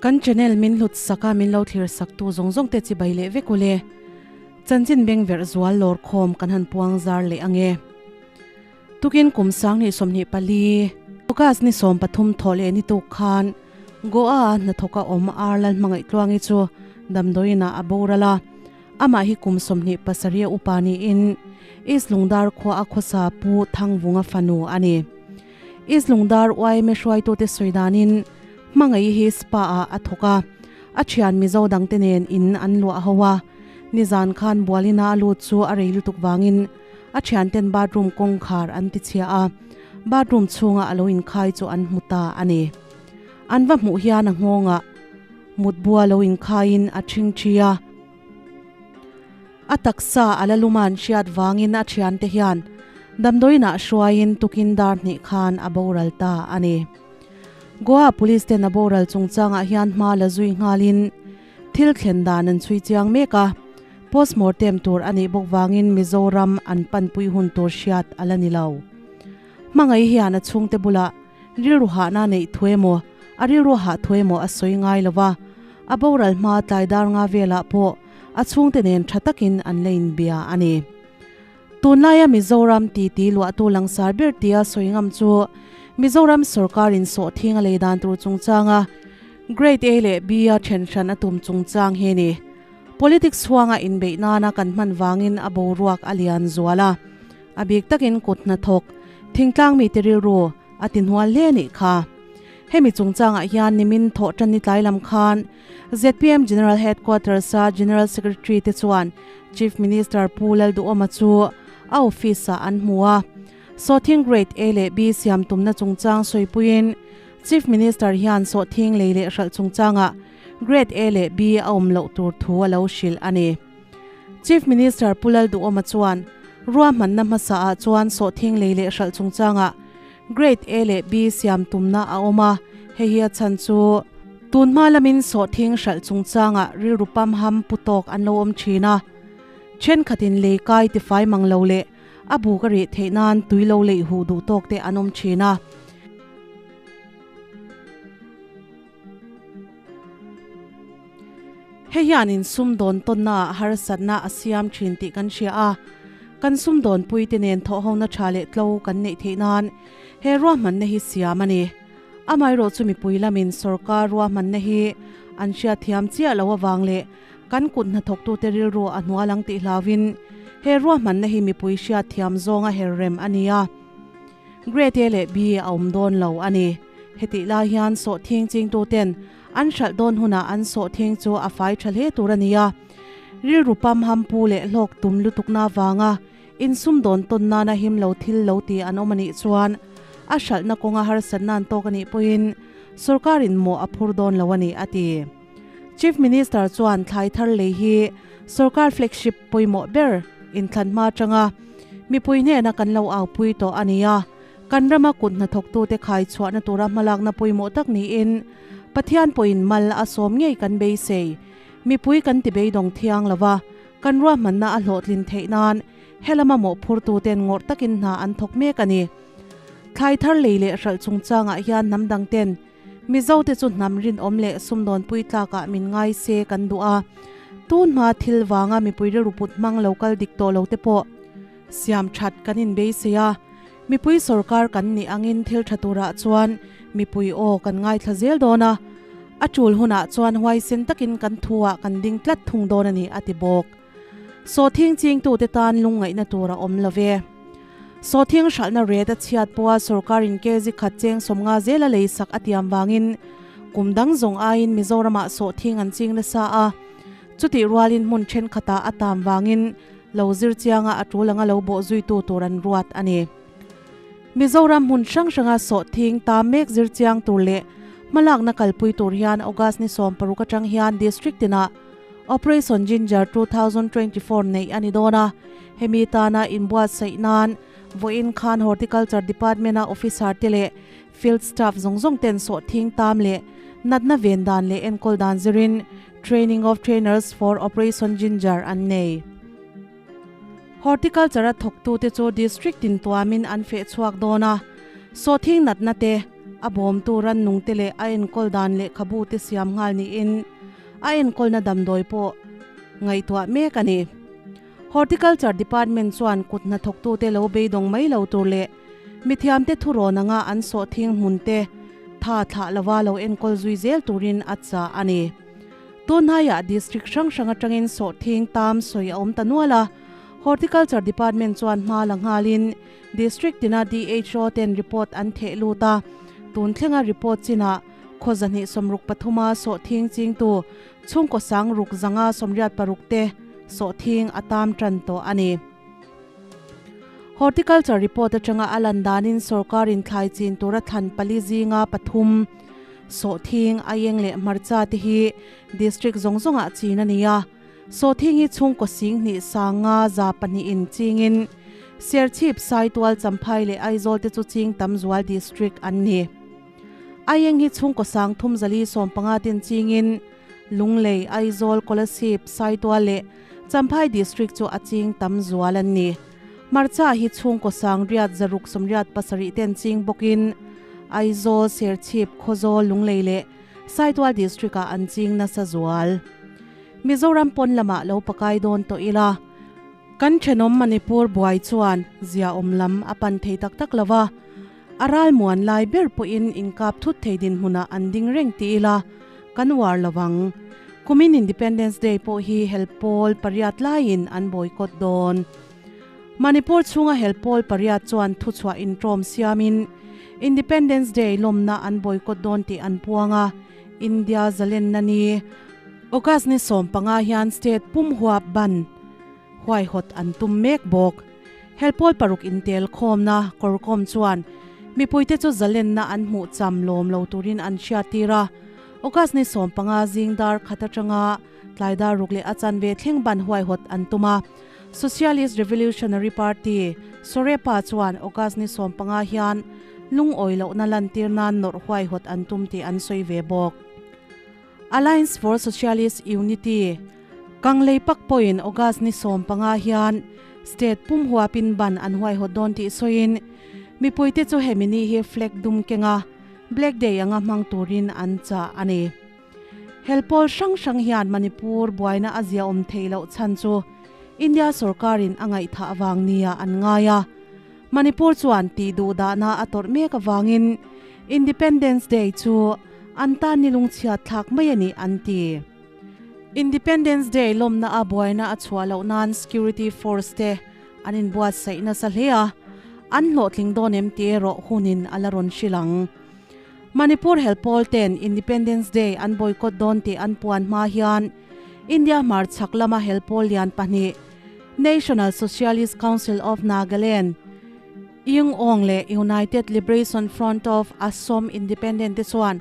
Kan channel min hlut sak a min lo thlir sak tu zawng zawng te chibai leh vek ule. Chanchin beng verh zual lawr khawm kan han puang zar leh ange. Tukin kum 2024, August ni 13 thawh leh ni tuk khan Goa a hnathawk a awm Arlal Hmangaih Tluangi chu damdawiin ah a boral a. Amah hi kum 27 a upa niin East Lungdar khua a khawsa Pu Thangvunga fanu a ni. East Lungdar yma hruaitute sawi danin Hmangaih hi spa ah a thawk a, a thian Mizo dangte nen in an luah ho a. Nizan khan Bualina a lut chu a rei lutuk vangin a thianten bathroom kawngkhar an ti chhia a, bathroom chhunga a lo inkhai chu an hmu ta a ni. An va hmuh hian a nghawngah mutbu a lo inkhaiin a ṭhing ṭhi a. A taksa a la luma an hriat vangin a thiante hian damdawiinah hruaiin tukin dar hnih khan a boral ta a ni. Goa Police ten a boral chungchangah hian hma la zui nghalin thil thlen dan an chhui chiang mek a, postmortem tur a nih bawk vangin Mizoram an panpui hun tur hriat a la ni lo. Hmangaih hian a chhungte bulah rilru hahna neih thu emaw, a rilru hah thu emaw a sawi ngai lo va, a boral hma tlai dar nga velah pawh a chhungte nen tha takin an la inbia a ni. Tunlaia Mizoram titi luahtu langsar ber tia sawi ngam chu Mizoram sorkarin sawhthing a lei dan tur chungchanga Grade A leh B a then hran a tum chungchang hi a ni. Politics huanga inbeih nana kan hman vangin a boruak a lian zual a, a bik takin kut hnathawk thingtlang mite rilru a ti hnual hle a nih kha. Hemi chungchangah hian nimin thawh tan ni tlai lam khan zpm General Headquarters a General Secretary te chuan Chief Minister Pu Lalduhawma chu a office ah an hmu a. Sawhthing Grade A leh B siam tumna chungchang sawipuiin Chief Minister hian sawhthing lei leh hralh chungchangah Grade A leh B a awm loh tur thu a lo hrilh a ni. Chief Minister Pu Lalduhawma chuan ruahmanna hmasa ah chuan sawhthing lei leh hralh chungchangah Grade A leh B siam tumna a awm a, hei hi a chhan chu tun hma lamin sawhthing hralh chungchangah rilru pamham pu tawk an lo awm thin a. Thenkhatin lei kai tifai mang lo leh a buk a rih theih nan tui lo leih huh duh tawk te an awm thin a. Hei hian in sumdawn tawnnaah harsatna a siam thin tih kan hria a, kan sumdawnpuite nen thawhhona tha leh tlo kan neih theih nan he ruahmanna hi siam a ni. Amaherawhchu mipui lamin sorkar ruahmanna hi an hriatthiam chiah loh avang leh kan kut hnathawktute rilru a hnual ang tih hlauhin he ruahmanna hi mipui hriatthiam zawnga her rem a ni a. Grade A leh B a awm dawn lo a ni. Hetih lai hian sawhthing chingtuten an hralh dawn hunah an sawhthing chu a fai tha hle tur a ni a. Rilru pam ham pu leh hlawk tum lutukna avanga insum dawn tawn nana him lo thil lo ti an awm a nih chuan a hralhna kawnga harsatna an tawk a nih pawhin sorkarin mawh a phur dawn lo a ni, a ti. Chief Minister chuan thlai thar lei hi sorkar flagship pawimawh ber inthlan hma atanga mipui hnena kan lo aupui tawh a ni a. Kan rama kut hnathawktute khai chhuahna tura hmalakna pawimawh tak niin Pathian pawhin mal a sawm ngei kan beisei. Mipui kan ti beidawng thiang lo va, kan ruahmanna a hlawhtlin theih nan helama mawhphurtuten ngawrh takin hna an thawk mek a ni. Thlai thar lei leh hralh chungchangah hian hnam dangten Mizote chu hnam rinawm leh sumdawnpui tlakah min ngai se kan duh a, tun hma thil vanga mipui rilru put hmang lo kal dik tawh lo te pawh siam that kan inbeisei a. Mipui sorkar kan nih angin thil tha turah chuan mipui aw kan ngaithla zel dawn a, a tul hunah chuan huaisen takin kan thuah kan ding tlat thung dawn a ni, a ti bawk. Sawhthing chingtute tan lungngaihna tur a awm lo ve. Sawhthing hralhna ret a chhiat pawha sorkarin kg khat cheng 50 zela lei sak a tiam vangin kum dang zawng aiin Mizoramah sawhthing an ching nasa a, chutih rualin hmun thenkhatah a tam vangin lo zir chianga a tul anga lo bawh zuitu tur an ruat a ni. Mizoram hmun hrang hranga sawhthing tam mek zir chiang tur leh hmalakna kalpui tur hian August ni 16 atang hian District tinah Operation Ginger 2024 neih a ni dawn a, hemi tana inbuatsaih nan vawiin khan Horticulture Department-a officer te leh field staff zawng zawng ten sawhthing tam leh natna ven dan leh enkawl dan zirin Training of Trainers for Operation Ginger an nei. Horticulture-a thawktute chu District tin tuamin an feh chhuak dawn a, sawhthing natna te, A bawmtu rannungte leh a enkawl dan lehkhabu te siam nghal niin a enkawlna damdawi pawh ngaihtuah mek a ni. Horticulture Department chuan kut hnathawktute lo beidawng mai lo tur leh mithiamte thurawn anga an sawhthing hmunte tha thlah lova lo enkawl zui zel turin a chah a ni. Tunhnaiah District hrang hrang atangin sawhthing tam sawi a awm ta nual a, Horticulture Department chuan hma la nghalin District tina DHO ten report an theh lut a, tun thlenga report chinah khaw 263 a sawhthing chingtu chhungkaw sang ruk zanga 86 te sawhthing a tam tan tawh a ni. Horticulture report atanga a lan danin sorkarin thlai chin tura thlan pali zinga pathum sawhthing aieng leh hmarcha te hi district zawng zawngah chin a ni a. Sawhthing hi chhungkaw sing hnih sanga 200 in chingin Serchhip Saitual Champhai leh Aizawl te chu ching tam zual district an ni. Aieng hi chhungkaw sang 375 ten chingin Lunglei Aizawl Kolasib Saitual leh Champhai district chu a ching tam zual an ni. Hmarcha hi chhungkaw sang 687 ten ching bawkin Aizawl Serchhip Khawzawl Lunglei leh Saitual district ah an ching nasa zual. Mizoram pawn lamah lo pakai dawn tawh ila. Kan thenawm Manipur buai chuan zia awm lam a pan thei tak tak lova. A ral muan lai ber pawhin inkap thut thei dinhmunah an ding reng ti ila kan uar lovang. Kumin Independence Day pawh hi helpawl pariat laiin an boycott dawn. Manipur chhunga helpawl pariat chuan thuchhuah intawm siamin Independence Day lawmna an boycott dawn tih an puang a, India zalenna ni August ni 15 hian state pum huap ban huaihawt an tum mek bawk. Helpawl paruk intel khawmna kawrkawm chuan mipuite chu zalenna an hmuh cham lawm lo turin an hriat tir a. August ni 15 zing dar khat atanga tlaidar ruk leh a chanve thleng ban huaihawt an tum a. Socialist Revolutionary Party Sorepa chuan August ni 15 hian lungawi lohna lantir nan nawrh huaihawt an tum tih an sawi ve bawk. Alliance for Socialist Unity Kanglei pak pawhin August ni 15 hian state pum huapin ban an huaihawt dawn tih sawiin mipuite chu hemi ni hi flag dum kenga Black Day anga hmang turin an chah a ni. Helpawl hrang hrang hian Manipur buaina a zia awm thei loh chhan chu India sorkarin a ngaihthah awang nia an ngai a. Manipur chuan ti duh dahna a tawrh mek awangin Independence Day chu an tan ni lungchhiat thlak mai a ni an ti. Independence Day lawmna a buaina a chhuah loh nan security force te an inbuat saihna sa hle a, an hlawhtling dawn em ti erawh hunin a la rawn hrilang. Manipur helpawl ten Independence Day an boycott dawn tih an puan hma hian India hmar chhak lama helpawl lian pahnih National Socialist Council of Nagaland Yung Aung leh United Liberation Front of Asom Independent te chuan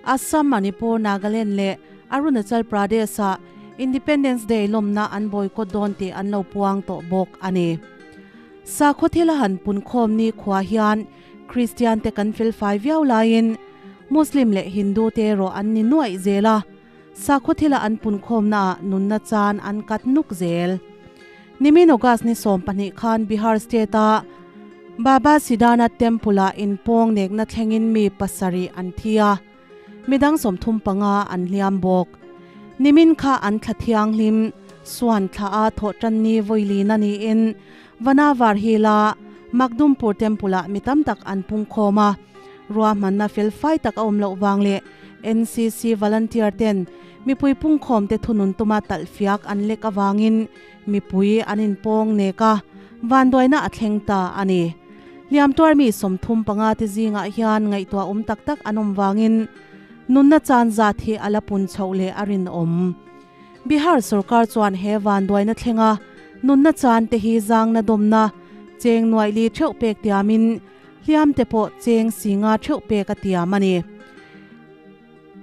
Assam, Manipur, Nagaland leh Arunachal Pradesh ah Independence Day lawmna an boycott dawn tih an lo puang tawh bawk a ni. Sakhaw thil a han pun khawm ni khua hian Christian te kan fel fai viau laiin Muslim leh Hindu te erawh an ni nuaih zel a, sakhaw thila an pun khawmna ah nunna chan an kat nuk zel. Nimin August ni 12 khan Bihar state a Baba Siddhanath Temple ah inpawng nekna thlengin mi pasarih an thi a, midang 35 an hliam bawk. Nimin kha an thla thianghlim suan thla a thawh tan ni vawi lina niin Vanavar Hill a Makdumpur Temple ah mi tam tak an pung khawm a, ruah hmanna fel fai tak a awm loh wang leh NCC volunteer ten mipui pung khawm te thunun tuma talh fiak an lek awangin mipui an inpawng nek a, vanduaina a thleng ta a ni. Liam tuar mi 35 te zingah hian ngaihtuah awm tak tak an awm wangin nunna chan zat hi a la pun chhoh leh a rin awm. Bihar sarkar chuan he vanduaina thlenga nunna chan te hi zangna dawmna cheng nuai li theuh pek tiamin hliam te pawh cheng singa theuh pek a tiam a ni.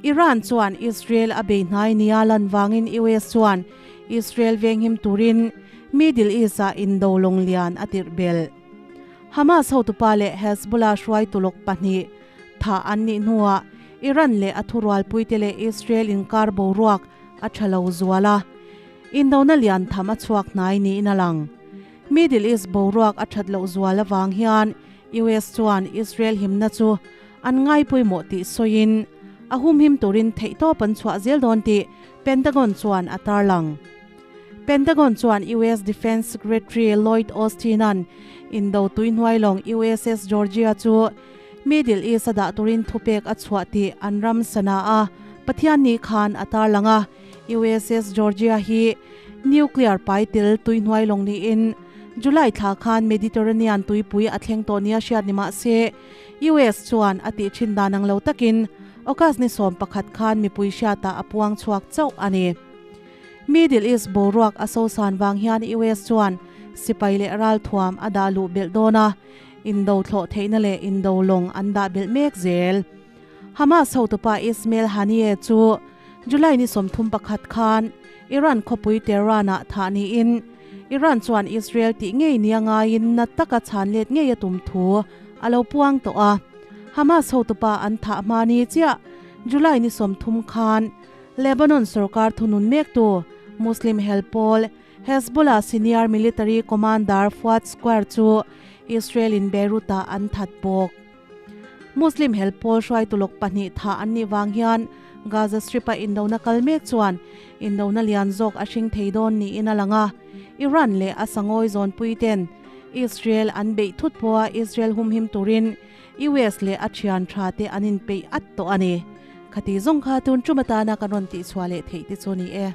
Iran chuan Israel a bei hnai nia lan wangin US chuan Israel venghim turin Middle East ah indo long lian a tirh bel. Hamas hotupa leh Hezbollah hruai tuluk pahnih tha an nih hnuah Iran leh a thurual puite leh Israel inkar boruak a thalo zuala. Indona lian tham a chhuak hnai niin a lang. Middle East boruak a that loh zual awang hian US chuan Israel himna chu an ngai pawimawh tih sawiin a humhim turin theihtawp an chhuah zel dawn tih Pentagon chuan a tarlang. Pentagon chuan US Defence Secretary Lloyd Austin-a'n indo tuihnuai lawng USS Georgia chu Middle East a dah turin thupek a chhuah tih an ram sana a Pathianni khan a tarlang a. USS Georgia hi nuclear pai tel tuihnuai lawng niin July thla khan Mediterranean tuipui a thleng tawh nia hriat ni mah se US chuan a tih thin dan ang lo takin August ni 11 khan mipui hriatah a puang chhuak chauh a ni. Middle East boruak a sosan vang hian US chuan sipai leh ralthuam a dah luh belh dawn a, indo thlawh theihna leh indo lawng an dah belh mek zel. Hamas hotupa Ismail Haniyeh chu July ni 31 khan Iran khawpui Tehran-ah thah niin Iran chuan Israel tih ngei nia ngaiin na taka chhan let ngei a tum thu a lo puang tawh a. Hamas hotupa an thah hma ni chiah July ni 30 khan Lebanon sorkar thunun mektu Muslim hel pawl Hezbollah senior military commander Fuad Square chu Israel in Beirut-ah an that bawk. Muslim hel pawl hruaitu lawk pahnih thah an nih vang hian Gaza Strip-a indona kal mek chuan indona lian zawk a hring thei dawn niin a lang a, Iran leh a sangawi zawnpui ten Israel an beih thut pawha Israel humhim turin US leh a thian tha te an inpeih at tawh a ni. Khati zawng kha tun tum atana kan rawn tihchhuah leh theih te chu ni e.